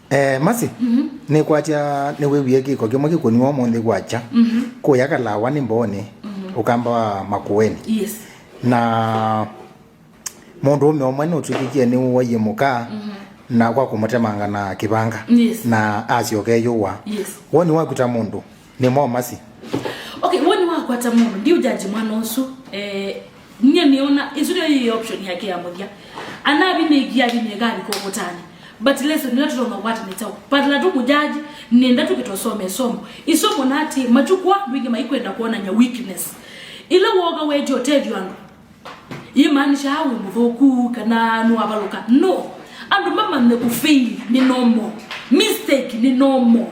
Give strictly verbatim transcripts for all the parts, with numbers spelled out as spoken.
Eh, Masi, nĩkwatya nĩwĩwie kĩko kĩmwe kĩkũniwa ũmũnthĩ kwakya. Kũya Kalawa nĩ Mbooni, ũkamba wa Makueni. Yes. Na mũndũũme ũmwe nũtw'ĩkĩkie nĩwaie mũka na kwa kũmũtemanga na kĩvanga. Yes. Na asyoka eyũwa. Yes. Woni waku ta mũndũ nĩ mwaũ, Masi? Okay, woni wakwa ta mũndũ, ndiũjaji mwana ũsu. Eh, nyie nĩona ĩsu nĩyo yĩ option yake ya mũthya. Anavinĩkie, avinĩka, avika ũkũtanĩ. But lesson ĩla tũtonya kũkwata nĩ kyaũ? Badala tũmũjaji, nenda tũkĩtosome ĩsomo. Ĩsomo nĩ atĩ, matukũ aa andũ aingĩ maikwenda kwonany'a weakness. Ĩla wooka weetya ũtethyo andũ, yĩmaanisha wĩ mũthũku kana nĩwavalũka? No. Andũ mamanye kũfail nĩ normal. Mistake nĩ normal.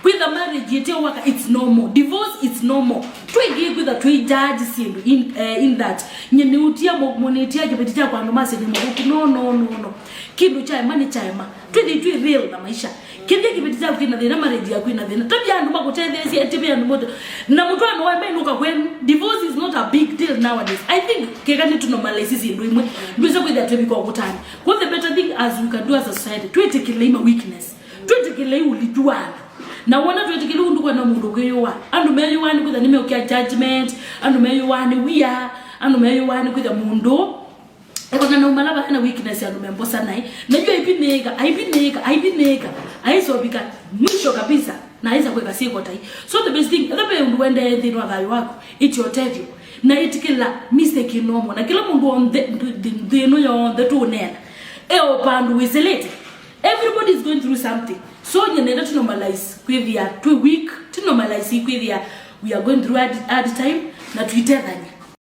Kwĩtha marriage ĩte waka, it's normal. Divorce, it's normal. Twĩngĩ kwĩtha twĩjaji syĩndũ in, eh, in that. Nyie nĩũtia mo-, monĩtia kĩveti kyakwa andũ masya nĩ mũthũku. No, no, no, no. Kĩndũ kyaema nĩ kyaema. Twĩthi twĩ real na maisha. Kĩthya kĩveti kyaku kĩna thĩna, marriage yaku ĩna thĩna. Tavya andũ makũtetheesye, tavya andũ mote. Na mũtwaano wa mbee nũka kwenu. Divorce is not a big deal nowadays. I think keka nĩ tũnormalize syĩndũ imwe. Ndwĩsa kwĩthĩa twĩvika ũkũtanĩ. Kwa the better thing as we can do as a society, twĩtĩkĩlei ma weakness. Twĩtĩkĩlei ũliku wa andũ. Na wona twĩtĩkĩlei ũndũ kwenda mũndũ kwĩyũa. Andũ meyũaa nĩ kwĩthĩa nĩmeũkĩa judgment, andũ meyũaa nĩ wia, andũ meyũaa nĩ kwĩthĩa mũndũ ekona na umala vana weakness andũ membosa naĩ. Na yu aipinĩĩka, aipinĩĩka, aipinĩĩka, aisovika mwisho kabisa, na aisa kwĩka syĩko tai. So the best thing, etha ve ũndũ wendee nthĩnĩ wa thayũ waku, ĩtya ũtethyo, na ĩtĩkĩla mistake ĩ normal. Na kĩla mũndũ onthe, nthĩ, nthĩ, nthĩ ĩno yonthe tũũneena, e o pandũ wĩsĩlĩte. Everybody is going through something. So nyie nenda tũnormalize kwĩthĩa twĩ weak, tũnormalize kwĩthĩa we are going through hard, hard time, na tũitethany'e.